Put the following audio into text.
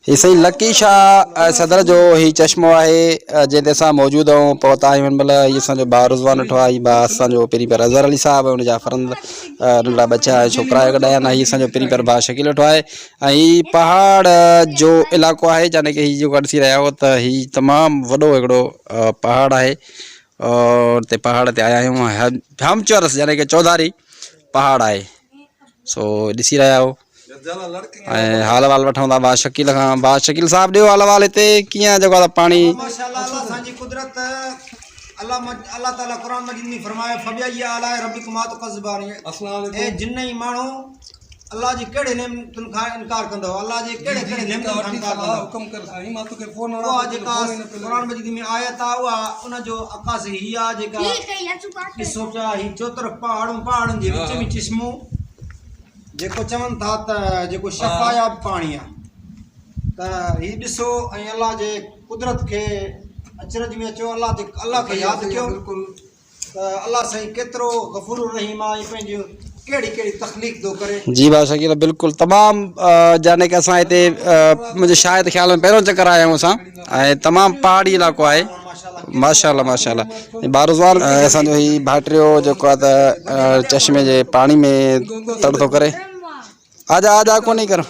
هي سائين لڪي شاهه صدر جو هي چشمو آهي جنهن تي اسان موجود آهيون پهتا آهيون هن مهل هي اسان جو ڀاء رضوان ويٺو آهي هي ڀاء اسان جو پرين پيارو اظهر علي صاحب ۽ ان جا فرزند ننڍڙا ٻچا ۽ ڇوڪرا گڏ آيا آهن هي اسان جو پرين پيارو ڀاء شڪيل ويٺو آهي ۽ هي پهاڙ جو علائقو آهي يعني ڪي هي جيڪو ڏسي رهيا آهيو ته هي تمام وڏو هڪڙو پهاڙ آهي اور تي پهاڙ تي آيا آهيون هم چورس يعني ڪي چوڌاري پهاڙ آهي سو ڏسي رهيا آهيو ۽ حال احوال وٺون ٿا ڀاء شڪيل کان ڀاء شڪيل صاحب ڏيو حال احوال هتي ڪيئن جيڪو آهي پاڻي ماشاءالله الله سائين جي قدرت الله الله تعالي قرآن مجيد ۾ فرمايو فبأي آلاء ربڪما تڪذبان اي جن ۽ ماڻهو الله جي ڪهڙي نعمتن کان انڪار ڪندؤ الله جي ڪهڙي ڪهڙي نعمتن کان انڪار ڪندؤ حڪم ڪر سائين مان توکي فون اها جيڪا قرآن مجيد ۾ آيت آهي اها ان جو عڪاس هي آهي جيڪا ڏسو پيا هي چوطرف پهاڙون پهاڙن جي وچ ۾ چشمو جيڪو چون ٿا ته جيڪو شفاياب پاڻي آ ته هي ڏسو ۽ الله جي قدرت کي اچرج ۾ اچو الله تي الله کي ياد ڪيو ته الله سائين ڪيترو غفور الرحيم آ ۽ پنهنجي ڪهڙي ڪهڙي تخليق ٿو ڪري. جي ڀاء شڪيل بلڪل تمام جاني ڪه اسان هتي منهنجي شايد خيال ۾ پهريون چڪر آيا آهيون اسان ۽ تمام پهاڙي علائقو آهي ماشاءالله ماشاءالله بارزوان اسان جو هي ڀائٽيو جيڪو آهي ته چشمي جي پاڻي ۾ تڙ ٿو ڪري آجا آجا ڪونهي ڪر.